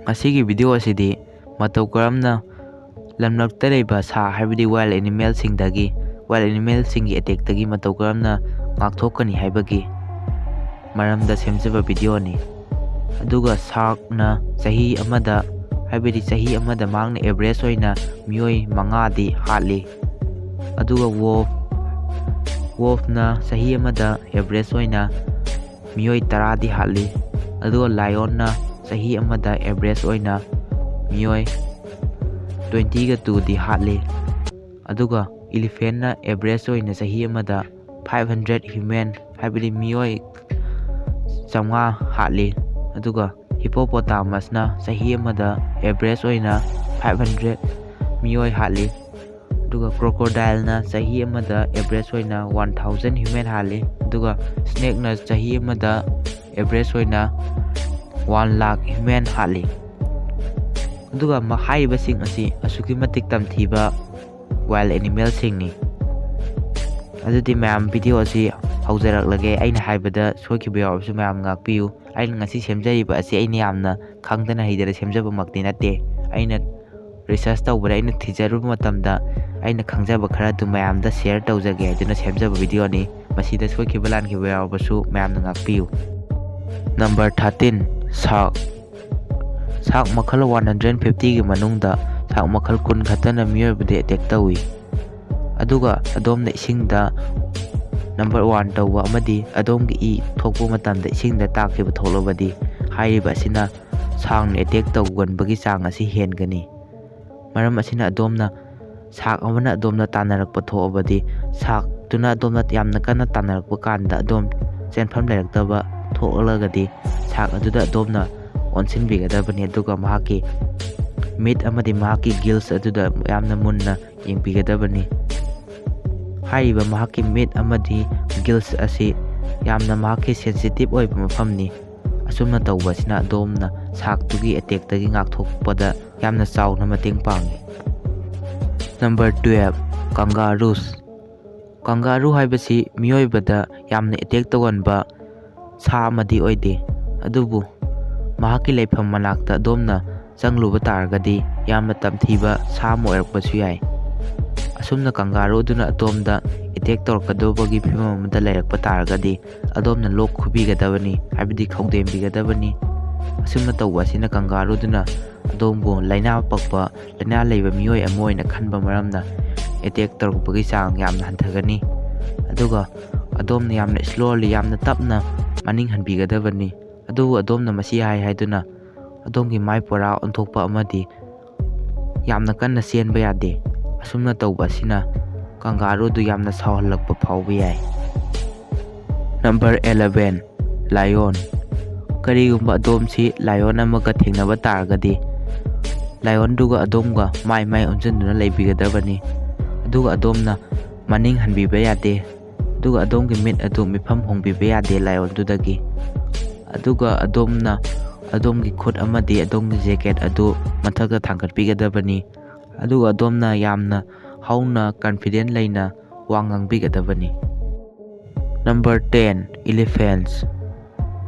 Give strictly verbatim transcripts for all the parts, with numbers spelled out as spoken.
ꯉꯁꯤꯒꯤ ꯚꯤꯗꯤꯑꯣ ꯑꯁꯤꯗꯤ ꯃꯇꯧ ꯀꯔꯝꯅ ꯂꯝꯂꯛꯇ ꯂꯩꯕ ꯁꯥ, ꯍꯥꯏꯕꯗꯤ wild animalꯁꯤꯡꯗꯒꯤ, wild animalꯁꯤꯡꯒꯤ attackꯇꯒꯤ ꯃꯇꯧ ꯀꯔꯝꯅ ꯉꯥꯛꯊꯣꯛꯀꯅꯤ ꯍꯥꯏꯕꯒꯤ ꯃꯔꯝꯗ ꯁꯦꯝꯖꯕ ꯚꯤꯗꯤꯑꯣꯅꯤ꯫ ꯑꯗꯨꯒ sharkꯅ ꯆꯍꯤ ꯑꯃꯗ, ꯍꯥꯏꯕꯗꯤ ꯆꯍꯤ ꯑꯃꯗ ꯃꯍꯥꯛꯅ average ꯑꯣꯏꯅ ꯃꯤꯑꯣꯏ ꯃꯉꯥꯗꯤ ꯍꯥꯠꯂꯤ꯫ ꯑꯗꯨꯒ wolf, wolfꯅ ꯆꯍꯤ ꯑꯃꯗ average ꯑꯣꯏꯅ ꯃꯤꯑꯣꯏ ꯇꯔꯥꯗꯤ ꯍꯥꯠꯂꯤ꯫ ꯑꯗꯨꯒ lionꯅ ꯆꯍꯤ ꯑꯃꯗ average ꯑꯣꯏꯅ ꯃꯤꯑꯣꯏ twentyꯒ twoꯗꯤ ꯍꯥꯠꯂꯤ꯫ ꯑꯗꯨꯒ elephantꯅ average ꯑꯣꯏꯅ ꯆꯍꯤ ꯑꯃꯗ five hundred human, ꯍꯥꯏꯕꯗꯤ ꯃꯤꯑꯣꯏ ꯆꯥꯝꯃꯉꯥ ꯍꯥꯠꯂꯤ꯫ ꯑꯗꯨꯒ hippopotamusꯅ ꯆꯍꯤ ꯑꯃꯗ average ꯑꯣꯏꯅ five hundred ꯃꯤꯑꯣꯏ ꯍꯥꯠꯂꯤ꯫ ꯑꯗꯨꯒ crocodileꯅ ꯆꯍꯤ ꯑꯃꯗ average ꯑꯣꯏꯅ one thousand human ꯍꯥꯠꯂꯤ꯫ ꯑꯗꯨꯒ snakeꯅ ꯆꯍꯤ ꯑꯃꯗ average ꯑꯣꯏꯅ one lakh human ꯍꯥꯠꯂꯤ꯫ ꯑꯗꯨꯒ ꯃ-, ꯍꯥꯏꯔꯤꯕꯁꯤꯡ ꯑꯁꯤ ꯑꯁꯨꯛꯀꯤ ꯃꯇꯤꯛ ꯇꯝꯊꯤꯕ wild animalꯁꯤꯡꯅꯤ꯫ ꯑꯗꯨꯗꯤ ꯃꯌꯥꯝ, ꯚꯤꯗꯤꯑꯣ ꯑꯁꯤ ꯍꯧꯖꯔꯛꯂꯒꯦ꯫ ꯑꯩꯅ ꯍꯥꯏꯕꯗ ꯁꯣꯏꯈꯤꯕ ꯌꯥꯎꯔꯕꯁꯨ ꯃꯌꯥꯝ ꯉꯥꯛꯄꯤꯌꯨ꯫ ꯑꯩꯅ ꯉꯁꯤ ꯁꯦꯝꯖꯔꯤꯕ ꯑꯁꯤ ꯑꯩꯅ ꯌꯥꯝꯅ ꯈꯪꯗꯅ ꯍꯩꯗꯅ ꯁꯦꯝꯖꯕꯃꯛꯇꯤ ꯅꯠꯇꯦ꯫ ꯑꯩꯅ research ꯇꯧꯕꯗ, ꯑꯩꯅ ꯊꯤꯖꯔꯨꯕ ꯃꯇꯝꯗ ꯑꯩꯅ ꯈꯪꯖꯕ ꯈꯔ ꯑꯗꯨ ꯃꯌꯥꯝꯗ share ꯇꯧꯖꯒꯦ ꯍꯥꯏꯗꯨꯅ ꯁꯦꯝꯖꯕ ꯚꯤꯗꯤꯑꯣꯅꯤ꯫ ꯃꯁꯤꯗ ꯁꯣꯏꯈꯤꯕ ꯂꯥꯟꯈꯤꯕ ꯌꯥꯎꯔꯕꯁꯨ ꯃꯌꯥꯝꯅ ꯉꯥꯛꯄꯤꯌꯨ꯫ Number thirteen, shark꯫ Shark ꯃꯈꯜ one hundred fiftyꯒꯤ ꯃꯅꯨꯡꯗ shark ꯃꯈꯜ ꯀꯨꯟ ꯈꯛꯇꯅ ꯃꯤꯑꯣꯏꯕꯗ attack ꯇꯧꯏ꯫ ꯑꯗꯨꯒ ꯑꯗꯣꯝꯅ ꯏꯁꯤꯡꯗ number one ꯇꯧꯕ ꯑꯃꯗꯤ ꯑꯗꯣꯝꯒꯤ ꯏ ꯊꯣꯛꯄ ꯃꯇꯝꯗ ꯏꯁꯤꯡꯗ ꯇꯥꯈꯤꯕ ꯊꯣꯛꯂꯕꯗꯤ, ꯍꯥꯏꯔꯤꯕ ꯑꯁꯤꯅ sharkꯅ attack ꯇꯧꯒꯟꯕꯒꯤ ꯆꯥꯡ ꯑꯁꯤ ꯍꯦꯟꯒꯅꯤ꯫ ꯃꯔꯝ ꯑꯁꯤꯅ ꯑꯗꯣꯝꯅ shark ꯑꯃꯅ ꯑꯗꯣꯝꯅ ꯇꯥꯟꯅꯔꯛꯄ ꯊꯣꯛꯂꯕꯗꯤ, sharkꯇꯨꯅ ꯑꯗꯣꯝꯅ ꯌꯥꯝꯅ ꯀꯟꯅ ꯇꯥꯟꯅꯔꯛꯄ ꯀꯥꯟꯗ ꯑꯗꯣꯝ ꯆꯦꯟꯐꯝ ꯂꯩꯔꯛꯇꯕ ꯊꯣꯛꯂꯒꯗꯤ, shark ꯑꯗꯨꯗ ꯑꯗꯣꯝꯅ ꯑꯣꯟꯁꯤꯟꯕꯤꯒꯗꯕꯅꯤ꯫ ꯑꯗꯨꯒ ꯃꯍꯥꯛꯀꯤ ꯃꯤꯠ ꯑꯃꯗꯤ ꯃꯍꯥꯛꯀꯤ gills ꯑꯗꯨꯗ ꯌꯥꯝꯅ ꯃꯨꯟꯅ ꯌꯦꯡꯕꯤꯒꯗꯕꯅꯤ꯫ ꯍꯥꯏꯔꯤꯕ ꯃꯍꯥꯛꯀꯤ ꯃꯤꯠ ꯑꯃꯗꯤ gills ꯑꯁꯤ ꯌꯥꯝꯅ ꯃꯍꯥꯛꯀꯤ sensitive ꯑꯣꯏꯕ ꯃꯐꯝꯅꯤ꯫ ꯑꯁꯨꯝꯅ ꯇꯧꯕ ꯑꯁꯤꯅ ꯑꯗꯣꯝꯅ sharkꯇꯨꯒꯤ attackꯇꯒꯤ ꯉꯥꯛꯊꯣꯛꯄꯗ ꯌꯥꯝꯅ ꯆꯥꯎꯅ ꯃꯇꯦꯡ ꯄꯥꯡꯏ꯫ Number twelve, kangaroos꯫ Kangaroo ꯍꯥꯏꯕꯁꯤ ꯃꯤꯑꯣꯏꯕꯗ ꯌꯥꯝꯅ attack ꯇꯧꯒꯟꯕ ꯁꯥ ꯑꯃꯗꯤ ꯑꯣꯏꯗꯦ, ꯑꯗꯨꯕꯨ ꯃꯍꯥꯛꯀꯤ ꯂꯩꯐꯝ ꯃꯅꯥꯛꯇ ꯑꯗꯣꯝꯅ ꯆꯪꯂꯨꯕ ꯇꯥꯔꯒꯗꯤ ꯌꯥꯝꯅ ꯇꯝꯊꯤꯕ ꯁꯥ ꯑꯃ ꯑꯣꯏꯔꯛꯄꯁꯨ ꯌꯥꯏ꯫ ꯑꯁꯨꯝꯅ ꯀꯪꯒꯥꯔꯨ ꯑꯗꯨꯅ ꯑꯗꯣꯝꯗ ꯑꯦꯇꯦꯛ ꯇꯧꯔꯛꯀꯗꯧꯕꯒꯤ ꯐꯤꯕꯝ ꯑꯃꯗ ꯂꯩꯔꯛꯄ ꯇꯥꯔꯒꯗꯤ ꯑꯗꯣꯝꯅ ꯂꯣꯛ ꯈꯨꯕꯤꯒꯗꯕꯅꯤ, ꯍꯥꯏꯕꯗꯤ ꯈꯧꯗꯦꯝꯕꯤꯒꯗꯕꯅꯤ꯫ ꯑꯁꯨꯝꯅ ꯇꯧꯕ ꯑꯁꯤꯅ ꯀꯪꯒꯥꯔꯨ ꯑꯗꯨꯅ ꯑꯗꯣꯝꯕꯨ ꯂꯥꯏꯅꯥ ꯄꯛꯄ, ꯂꯥꯏꯅꯥ ꯂꯩꯕ ꯃꯤꯑꯣꯏ ꯑꯃ ꯑꯣꯏꯅ ꯈꯟꯕ ꯃꯔꯝꯅ ꯑꯦꯇꯦꯛ ꯇꯧꯔꯛꯄꯒꯤ ꯆꯥꯡ ꯌꯥꯝꯅ ꯍꯟꯊꯒꯅꯤ꯫ ꯑꯗꯨꯒ ꯑꯗꯣꯝꯅ ꯌꯥꯝꯅ slowly, ꯌꯥꯝꯅ ꯇꯞꯅ ꯃꯅꯤꯡ ꯍꯟꯕꯤꯒꯗꯕꯅꯤ꯫ ꯑꯗꯨꯕꯨ ꯑꯗꯣꯝꯅ ꯃꯁꯤ ꯍꯥꯏ ꯍꯥꯏꯗꯨꯅ ꯑꯗꯣꯝꯒꯤ ꯃꯥꯏ ꯄꯨꯔꯥ ꯑꯣꯟꯊꯣꯛꯄ ꯑꯃꯗꯤ ꯌꯥꯝꯅ ꯀꯟꯅ ꯆꯦꯟꯕ ꯌꯥꯗꯦ꯫ ꯑꯁꯨꯝꯅ ꯇꯧꯕ ꯑꯁꯤꯅ ꯀꯪꯒꯥꯔꯨ ꯑꯗꯨ ꯌꯥꯝꯅ ꯁꯥꯎꯍꯜꯂꯛꯄ ꯐꯥꯎꯕ ꯌꯥꯏ꯫ Number eleven, lion꯫ ꯀꯔꯤꯒꯨꯝꯕ ꯑꯗꯣꯝꯁꯤ lion ꯑꯃꯒ ꯊꯦꯡꯅꯕ ꯇꯥꯔꯒꯗꯤ, lionꯗꯨꯒ ꯑꯗꯣꯝꯒ ꯃꯥꯏ ꯃꯥꯏ ꯑꯣꯟꯁꯤꯟꯗꯨꯅ ꯂꯩꯕꯤꯒꯗꯕꯅꯤ꯫ ꯑꯗꯨꯒ ꯑꯗꯣꯝꯅ ꯃꯅꯤꯡ ꯍꯟꯕꯤꯕ ꯌꯥꯗꯦ꯫ ꯑꯗꯨꯒ ꯑꯗꯣꯝꯒꯤ ꯃꯤꯠ ꯑꯗꯨ ꯃꯤꯠꯐꯝ ꯍꯣꯡꯕꯤꯕ ꯌꯥꯗꯦ lionꯗꯨꯗꯒꯤ꯫ ꯑꯗꯨꯒ ꯑꯗꯣꯝꯅ ꯑꯗꯣꯝꯒꯤ ꯈꯨꯠ ꯑꯃꯗꯤ ꯑꯗꯣꯝꯒꯤ jacket ꯑꯗꯨ ꯃꯊꯛꯇ ꯊꯥꯡꯒꯠꯄꯤꯒꯗꯕꯅꯤ꯫ ꯑꯗꯨꯒ ꯑꯗꯣꯝꯅ ꯌꯥꯝꯅ ꯍꯧꯅ confident ꯂꯩꯅ ꯋꯥ ꯉꯥꯡꯕꯤꯒꯗꯕꯅꯤ꯫ Number ten, elephants꯫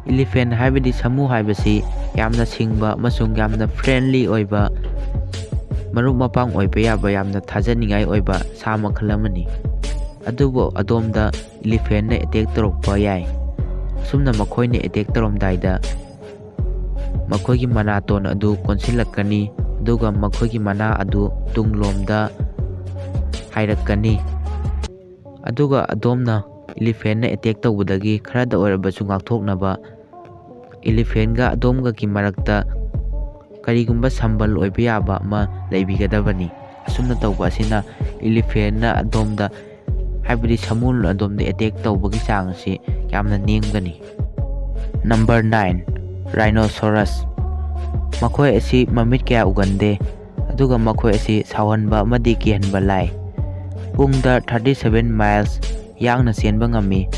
Elephant ꯍꯥꯏꯕꯗꯤ ꯁꯥꯃꯨ ꯍꯥꯏꯕꯁꯤ ꯌꯥꯝꯅ ꯁꯤꯡꯕ ꯑꯃꯁꯨꯡ ꯌꯥꯝꯅ friendly ꯑꯣꯏꯕ, ꯃꯔꯨꯞ ꯃꯄꯥꯡ ꯑꯣꯏꯕ ꯌꯥꯕ, ꯌꯥꯝꯅ ꯊꯥꯖꯅꯤꯡꯉꯥꯏ ꯑꯣꯏꯕ ꯁꯥ ꯃꯈꯜ ꯑꯃꯅꯤ꯫ ꯑꯗꯨꯕꯨ ꯑꯗꯣꯝꯗ elephantꯅ attack ꯇꯧꯔꯛꯄ ꯌꯥꯏ꯫ ꯑꯁꯨꯝꯅ ꯃꯈꯣꯏꯅ attack ꯇꯧꯔꯝꯗꯥꯏꯗ ꯃꯈꯣꯏꯒꯤ ꯃꯅꯥꯇꯣꯟ ꯑꯗꯨ ꯀꯣꯟꯁꯤꯜꯂꯛꯀꯅꯤ, ꯑꯗꯨꯒ ꯃꯈꯣꯏꯒꯤ ꯃꯅꯥ ꯑꯗꯨ ꯇꯨꯡꯂꯣꯝꯗ ꯍꯥꯏꯔꯛꯀꯅꯤ꯫ ꯑꯗꯨꯒ ꯑꯗꯣꯝꯅ elephantꯅ attack ꯇꯧꯕꯗꯒꯤ ꯈꯔꯗ ꯑꯣꯏꯔꯕꯁꯨ ꯉꯥꯛꯊꯣꯛꯅꯕ elephantꯒ ꯑꯗꯣꯝꯒꯒꯤ ꯃꯔꯛꯇ ꯀꯔꯤꯒꯨꯝꯕ ꯁꯝꯕꯜ ꯑꯣꯏꯕ ꯌꯥꯕ ꯑꯃ ꯂꯩꯕꯤꯒꯗꯕꯅꯤ꯫ ꯑꯁꯨꯝꯅ ꯇꯧꯕ ꯑꯁꯤꯅ elephantꯅ ꯑꯗꯣꯝꯗ, ꯍꯥꯏꯕꯗꯤ ꯁꯥꯃꯨꯅ ꯑꯗꯣꯝꯗ attack ꯇꯧꯕꯒꯤ ꯆꯥꯡ ꯑꯁꯤ ꯌꯥꯝꯅ ꯅꯦꯝꯒꯅꯤ꯫ Number nine, rhinoceros꯫ ꯃꯈꯣꯏ ꯑꯁꯤ ꯃꯃꯤꯠ ꯀꯌꯥ ꯎꯒꯟꯗꯦ, ꯑꯗꯨꯒ ꯃꯈꯣꯏ ꯑꯁꯤ ꯁꯥꯎꯍꯟꯕ ꯑꯃꯗꯤ ꯀꯤꯍꯟꯕ ꯂꯥꯏ꯫ ꯄꯨꯡꯗ thirty seven miles ꯌꯥꯡꯅ ꯆꯦꯟꯕ ꯉꯝꯃꯤ,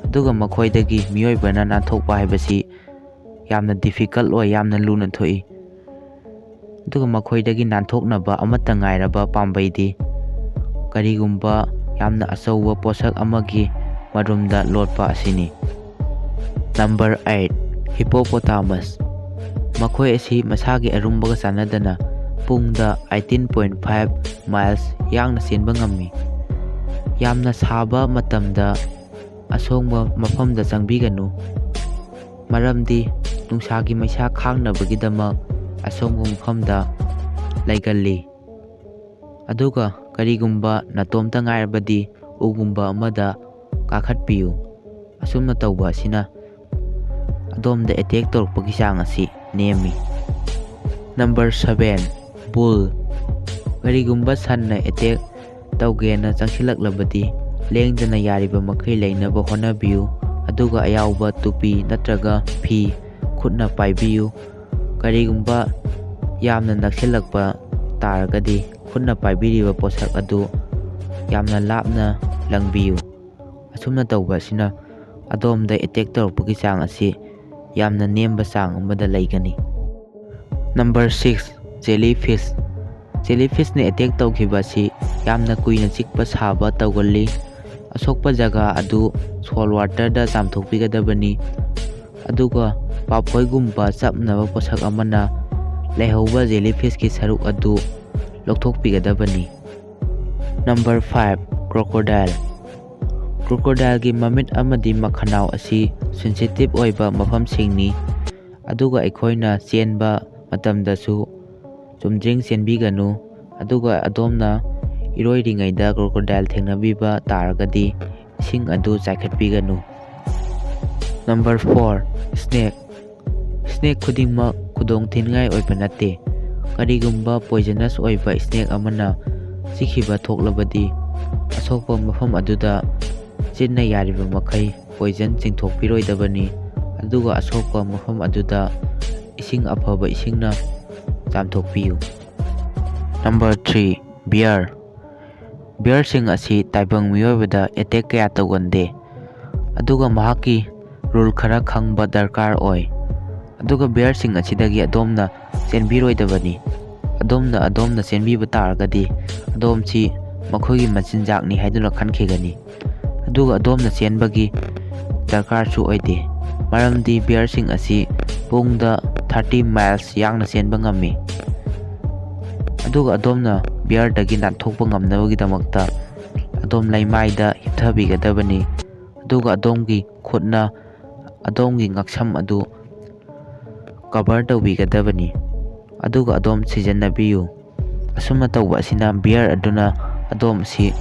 ꯑꯗꯨꯒ ꯃꯈꯣꯏꯗꯒꯤ ꯃꯤꯑꯣꯏꯕꯅ ꯅꯥꯟꯊꯣꯛꯄ ꯍꯥꯏꯕꯁꯤ ꯌꯥꯝꯅ difficult ꯑꯣꯏ, ꯌꯥꯝꯅ ꯂꯨꯅ ꯊꯣꯛꯏ꯫ ꯑꯗꯨꯒ ꯃꯈꯣꯏꯗꯒꯤ ꯅꯥꯟꯊꯣꯛꯅꯕ ꯑꯃꯠꯇ ꯉꯥꯏꯔꯕ ꯄꯥꯝꯕꯩꯗꯤ ꯀꯔꯤꯒꯨꯝꯕ ꯌꯥꯝꯅ ꯑꯆꯧꯕ ꯄꯣꯠꯁꯛ ꯑꯃꯒꯤ ꯃꯔꯨꯝꯗ ꯂꯣꯠꯄ ꯑꯁꯤꯅꯤ꯫ Number eight, hippopotamus꯫ ꯃꯈꯣꯏ ꯑꯁꯤ ꯃꯁꯥꯒꯤ ꯑꯔꯨꯝꯕꯒ ꯆꯥꯟꯅꯗꯅ ꯄꯨꯡꯗ eighteen point five miles ꯌꯥꯡꯅ ꯆꯦꯟꯕ ꯉꯝꯃꯤ꯫ ꯌꯥꯝꯅ ꯁꯥꯕ ꯃꯇꯝꯗ ꯑꯁꯣꯡꯕ ꯃꯐꯝꯗ ꯆꯪꯕꯤꯒꯅꯨ, ꯃꯔꯝꯗꯤ ꯅꯨꯡꯁꯥꯒꯤ ꯃꯩꯁꯥ ꯈꯥꯡꯅꯕꯒꯤꯗꯃꯛ ꯑꯁꯣꯡꯕ ꯃꯐꯝꯗ ꯂꯩꯒꯜꯂꯤ꯫ ꯑꯗꯨꯒ ꯀꯔꯤꯒꯨꯝꯕ ꯅꯇꯣꯝꯇ ꯉꯥꯏꯔꯕꯗꯤ ꯎꯒꯨꯝꯕ ꯑꯃꯗ ꯀꯥꯈꯠꯄꯤꯌꯨ꯫ ꯑꯁꯨꯝꯅ ꯇꯧꯕ ꯑꯁꯤꯅ ꯑꯗꯣꯝꯗ attack ꯇꯧꯔꯛꯄꯒꯤ ꯆꯥꯡ ꯑꯁꯤ ꯅꯦꯝꯃꯤ꯫ Number seven, Bull꯫ ꯀꯔꯤꯒꯨꯝꯕ ꯁꯟꯅ attack ꯇꯧꯒꯦꯅ ꯆꯪꯁꯤꯜꯂꯛꯂꯕꯗꯤ ꯂꯦꯡꯗꯅ ꯌꯥꯔꯤꯕ ꯃꯈꯩ ꯂꯩꯅꯕ ꯍꯣꯠꯅꯕꯤꯌꯨ, ꯑꯗꯨꯒ ꯑꯌꯥꯎꯕ ꯇꯨꯄꯤ ꯅꯠꯇ꯭ꯔꯒ ꯐꯤ ꯈꯨꯠꯅ ꯄꯥꯏꯕꯤꯌꯨ꯫ ꯀꯔꯤꯒꯨꯝꯕ ꯌꯥꯝꯅ ꯅꯛꯁꯤꯜꯂꯛꯄ ꯇꯥꯔꯒꯗꯤ ꯈꯨꯠꯅ ꯄꯥꯏꯕꯤꯔꯤꯕ ꯄꯣꯠꯁꯛ ꯑꯗꯨ ꯌꯥꯝꯅ ꯂꯥꯞꯅ ꯂꯪꯕꯤꯌꯨ꯫ ꯑꯁꯨꯝꯅ ꯇꯧꯕ ꯑꯁꯤꯅ ꯑꯗꯣꯝꯗ attack ꯇꯧꯔꯛꯄꯒꯤ ꯆꯥꯡ ꯑꯁꯤ ꯌꯥꯝꯅ ꯅꯦꯝꯕ ꯆꯥꯡ ꯑꯃꯗ ꯂꯩꯒꯅꯤ꯫ Number six, Jellyfish꯫ Jellyfishꯅ attack ꯇꯧꯈꯤꯕ ꯑꯁꯤ ꯌꯥꯝꯅ ꯀꯨꯏꯅ ꯆꯤꯛꯄ ꯁꯥꯕ ꯇꯧꯒꯜꯂꯤ꯫ ꯑꯁꯣꯛꯄ ꯖꯒꯥ ꯑꯗꯨ salt waterꯗ ꯆꯥꯝꯊꯣꯛꯄꯤꯒꯗꯕꯅꯤ꯫ ꯑꯗꯨꯒ ꯄꯥꯐꯣꯏꯒꯨꯝꯕ ꯆꯞꯅꯕ ꯄꯣꯠꯁꯛ ꯑꯃꯅ ꯂꯩꯍꯧꯕ Jellyfishꯀꯤ ꯁꯔꯨꯛ ꯑꯗꯨ ꯂꯧꯊꯣꯛꯄꯤꯒꯗꯕꯅꯤ꯫ Number five, Crocodile꯫ Crocodileꯒꯤ ꯃꯃꯤꯠ ꯑꯃꯗꯤ ꯃꯈꯅꯥꯎ ꯑꯁꯤ sensitive ꯑꯣꯏꯕ ꯃꯐꯝꯁꯤꯡꯅꯤ, ꯑꯗꯨꯒ ꯑꯩꯈꯣꯏꯅ ꯆꯦꯟꯕ ꯃꯇꯝꯗꯁꯨ ꯆꯨꯝꯗ꯭ꯔꯤꯡ ꯆꯦꯟꯕꯤꯒꯅꯨ, ꯑꯗꯨꯒ ꯑꯗꯣꯝꯅ ꯏꯔꯣꯏꯔꯤꯉꯩꯗ crocodile ꯊꯦꯡꯅꯕꯤꯕ ꯇꯥꯔꯒꯗꯤ ꯏꯁꯤꯡ ꯑꯗꯨ ꯆꯥꯏꯈꯠꯄꯤꯒꯅꯨ꯫ Number four, Snake꯫ Snake ꯈꯨꯗꯤꯡꯃꯛ ꯈꯨꯗꯣꯡ ꯊꯤꯅꯤꯡꯉꯥꯏ ꯑꯣꯏꯕ ꯅꯠꯇꯦ꯫ ꯀꯔꯤꯒꯨꯝꯕ poisonous ꯑꯣꯏꯕ snake ꯑꯃꯅ ꯆꯤꯛꯈꯤꯕ ꯊꯣꯛꯂꯕꯗꯤ, ꯑꯁꯣꯛꯄ ꯃꯐꯝ ꯑꯗꯨꯗ ꯆꯤꯟꯅ ꯌꯥꯔꯤꯕ ꯃꯈꯩ poison ꯆꯤꯡꯊꯣꯛꯄꯤꯔꯣꯏꯗꯕꯅꯤ, ꯑꯗꯨꯒ ꯑꯁꯣꯛꯄ ꯃꯐꯝ ꯑꯗꯨꯗ ꯏꯁꯤꯡ ꯑꯐꯕ ꯏꯁꯤꯡꯅ ꯆꯥꯝꯊꯣꯛꯄꯤꯌꯨ꯫ Number three, Bear꯫ Bearꯁꯤꯡ ꯑꯁꯤ ꯇꯥꯏꯕꯪ ꯃꯤꯑꯣꯏꯕꯗ attack ꯀꯌꯥ ꯇꯧꯒꯟꯗꯦ, ꯑꯗꯨꯒ ꯃꯍꯥꯛꯀꯤ rule ꯈꯔ ꯈꯪꯕ ꯗꯔꯀꯥꯔ ꯑꯣꯏ꯫ ꯑꯗꯨꯒ bearꯁꯤꯡ ꯑꯁꯤꯗꯒꯤ ꯑꯗꯣꯝꯅ ꯆꯦꯟꯕꯤꯔꯣꯏꯗꯕꯅꯤ꯫ ꯑꯗꯣꯝꯅ, ꯑꯗꯣꯝꯅ ꯆꯦꯟꯕꯤꯕ ꯇꯥꯔꯒꯗꯤ ꯑꯗꯣꯝꯁꯤ ꯃꯈꯣꯏꯒꯤ ꯃꯆꯤꯟꯖꯥꯛꯅꯤ ꯍꯥꯏꯗꯨꯅ ꯈꯟꯈꯤꯒꯅꯤ꯫ ꯑꯗꯨꯒ ꯑꯗꯣꯝꯅ ꯆꯦꯟꯕꯒꯤ ꯗꯔꯀꯥꯔꯁꯨ ꯑꯣꯏꯗꯦ, ꯃꯔꯝꯗꯤ bearꯁꯤꯡ ꯑꯁꯤ ꯄꯨꯡꯗ thirty miles ꯌꯥꯡꯅ ꯆꯦꯟꯕ ꯉꯝꯃꯤ꯫ ꯑꯗꯨꯒ ꯑꯗꯣꯝꯅ bearꯗꯒꯤ ꯅꯥꯟꯊꯣꯛꯄ ꯉꯝꯅꯕꯒꯤꯗꯃꯛꯇ ꯑꯗꯣꯝ ꯂꯩꯃꯥꯏꯗ ꯍꯤꯞꯊꯕꯤꯒꯗꯕꯅꯤ꯫ ꯑꯗꯨꯒ ꯑꯗꯣꯝꯒꯤ ꯈꯨꯠꯅ ꯑꯗꯣꯝꯒꯤ ꯉꯛꯁꯝ ꯑꯗꯨ cover ꯇꯧꯕꯤꯒꯗꯕꯅꯤ꯫ ꯑꯗꯨꯒ ꯑꯗꯣꯝ ꯁꯤꯖꯤꯟꯅꯕꯤꯌꯨ꯫ ꯑꯁꯨꯝꯅ ꯇꯧꯕ ꯑꯁꯤꯅ bear ꯑꯗꯨꯅ ꯑꯗꯣꯝ ꯑꯁꯤ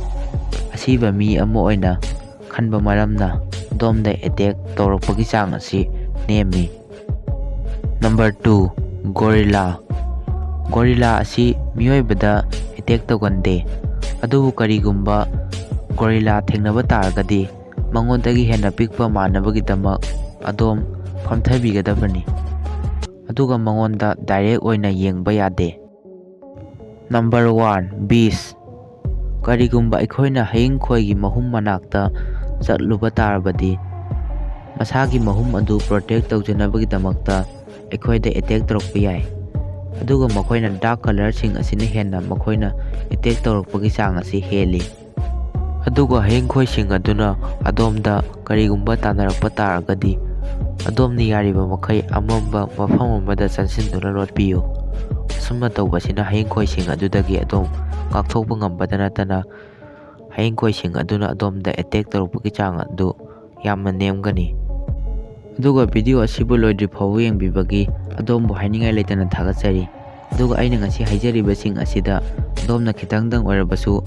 ꯑꯁꯤꯕ ꯃꯤ ꯑꯃ ꯑꯣꯏꯅ ꯈꯟꯕ ꯃꯔꯝꯅ ꯑꯗꯣꯝꯗ attack ꯇꯧꯔꯛꯄꯒꯤ ꯆꯥꯡ ꯑꯁꯤ ꯅꯦꯝꯃꯤ꯫ Number two, gorilla꯫ Gorilla ꯑꯁꯤ ꯃꯤꯑꯣꯏꯕꯗ attack ꯇꯧꯒꯟꯗꯦ, ꯑꯗꯨꯕꯨ ꯀꯔꯤꯒꯨꯝꯕ gorilla ꯊꯦꯡꯅꯕ ꯇꯥꯔꯒꯗꯤ ꯃꯉꯣꯟꯗꯒꯤ ꯍꯦꯟꯅ ꯄꯤꯛꯄ ꯃꯥꯟꯅꯕꯒꯤꯗꯃꯛ ꯑꯗꯣꯝ ꯐꯝꯊꯕꯤꯒꯗꯕꯅꯤ, ꯑꯗꯨꯒ ꯃꯉꯣꯟꯗ direct ꯑꯣꯏꯅ ꯌꯦꯡꯕ ꯌꯥꯗꯦ꯫ Number one, bees꯫ ꯀꯔꯤꯒꯨꯝꯕ ꯑꯩꯈꯣꯏꯅ ꯍꯌꯤꯡꯈꯣꯏꯒꯤ ꯃꯍꯨꯝ ꯃꯅꯥꯛꯇ ꯆꯠꯂꯨꯕ ꯇꯥꯔꯕꯗꯤ, ꯃꯁꯥꯒꯤ ꯃꯍꯨꯝ ꯑꯗꯨ protect ꯇꯧꯖꯅꯕꯒꯤꯗꯃꯛꯇ ꯑꯩꯈꯣꯏꯗ attack ꯇꯧꯔꯛꯄ ꯌꯥꯏ, ꯑꯗꯨꯒ ꯃꯈꯣꯏꯅ dark colourꯁꯤꯡ ꯑꯁꯤꯅ ꯍꯦꯟꯅ ꯃꯈꯣꯏꯅ attack ꯇꯧꯔꯛꯄꯒꯤ ꯆꯥꯡ ꯑꯁꯤ ꯍꯦꯜꯂꯤ꯫ ꯑꯗꯨꯒ ꯍꯌꯤꯡꯈꯣꯏꯁꯤꯡ ꯑꯗꯨꯅ ꯑꯗꯣꯝꯗ ꯀꯔꯤꯒꯨꯝꯕ ꯇꯥꯟꯅꯔꯛꯄ ꯇꯥꯔꯒꯗꯤ, ꯑꯗꯣꯝꯅ ꯌꯥꯔꯤꯕ ꯃꯈꯩ ꯑꯃꯝꯕ ꯃꯐꯝ ꯑꯃꯗ ꯆꯪꯁꯤꯟꯗꯨꯅ ꯂꯣꯠꯄꯤꯌꯨ꯫ ꯑꯁꯨꯝꯅ ꯇꯧꯕꯁꯤꯅ ꯍꯌꯤꯡꯈꯣꯏꯁꯤꯡ ꯑꯗꯨꯗꯒꯤ ꯑꯗꯣꯝ ꯉꯥꯛꯊꯣꯛꯄ ꯉꯝꯕꯗ ꯅꯠꯇꯅ, ꯍꯌꯤꯡꯈꯣꯏꯁꯤꯡ ꯑꯗꯨꯅ ꯑꯗꯣꯝꯗ attack ꯇꯧꯔꯛꯄꯒꯤ ꯆꯥꯡ ꯑꯗꯨ ꯌꯥꯝꯅ ꯅꯦꯝꯒꯅꯤ꯫ ꯑꯗꯨꯒ video ꯑꯁꯤꯕꯨ ꯂꯣꯏꯗ꯭ꯔꯤ ꯐꯥꯎꯕ ꯌꯦꯡꯕꯤꯕꯒꯤ ꯑꯗꯣꯝꯕꯨ ꯍꯥꯏꯅꯤꯡꯉꯥꯏ ꯂꯩꯇꯅ ꯊꯥꯒꯠꯆꯔꯤ꯫ ꯑꯗꯨꯒ ꯑꯩꯅ ꯉꯁꯤ ꯍꯥꯏꯖꯔꯤꯕꯁꯤꯡ ꯑꯁꯤꯗ ꯑꯗꯣꯝꯅ ꯈꯤꯇꯪꯗꯪ ꯑꯣꯏꯔꯕꯁꯨ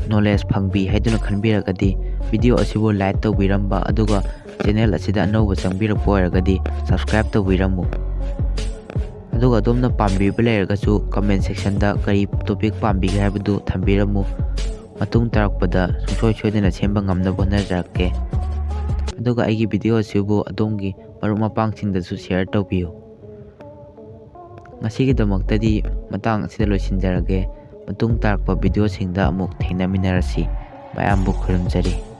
knowledge ꯐꯪꯕꯤ ꯍꯥꯏꯗꯨꯅ ꯈꯟꯕꯤꯔꯒꯗꯤ, video ꯑꯁꯤꯕꯨ like ꯇꯧꯕꯤꯔꯝꯕ, ꯑꯗꯨꯒ channel ꯑꯁꯤꯗ ꯑꯅꯧꯕ ꯆꯪꯕꯤꯔꯛꯄ ꯑꯣꯏꯔꯒꯗꯤ subscribe ꯇꯧꯕꯤꯔꯝꯃꯨ꯫ ꯑꯗꯨꯒ ꯑꯗꯣꯝꯅ ꯄꯥꯝꯕꯤꯕ ꯂꯩꯔꯒꯁꯨ comment sectionꯗ ꯀꯔꯤ topic ꯄꯥꯝꯕꯤꯒꯦ ꯍꯥꯏꯕꯗꯨ ꯊꯝꯕꯤꯔꯝꯃꯨ꯫ ꯃꯇꯨꯡ ꯇꯥꯔꯛꯄꯗ ꯁꯨꯡꯁꯣꯏ ꯁꯣꯏꯗꯅ ꯁꯦꯝꯕ ꯉꯝꯅꯕ ꯍꯣꯠꯅꯖꯔꯛꯀꯦ꯫ ꯑꯗꯨꯒ ꯑꯩꯒꯤ video ꯑꯁꯤꯕꯨ ꯑꯗꯣꯝꯒꯤ ꯃꯔꯨꯞ ꯃꯄꯥꯡꯁꯤꯡꯗꯁꯨ share ꯇꯧꯕꯤꯌꯨ꯫ ꯉꯁꯤꯒꯤꯗꯃꯛꯇꯗꯤ ꯃꯇꯥꯡ ꯑꯁꯤꯗ ꯂꯣꯏꯁꯤꯟꯖꯔꯒꯦ꯫ ꯃꯇꯨꯡ ꯇꯥꯔꯛꯄ videoꯁꯤꯡꯗ ꯑꯃꯨꯛ ꯊꯦꯡꯅꯃꯤꯟꯅꯔꯁꯤ꯫ ꯃꯌꯥꯝꯕꯨ ꯈꯨꯔꯨꯝꯖꯔꯤ꯫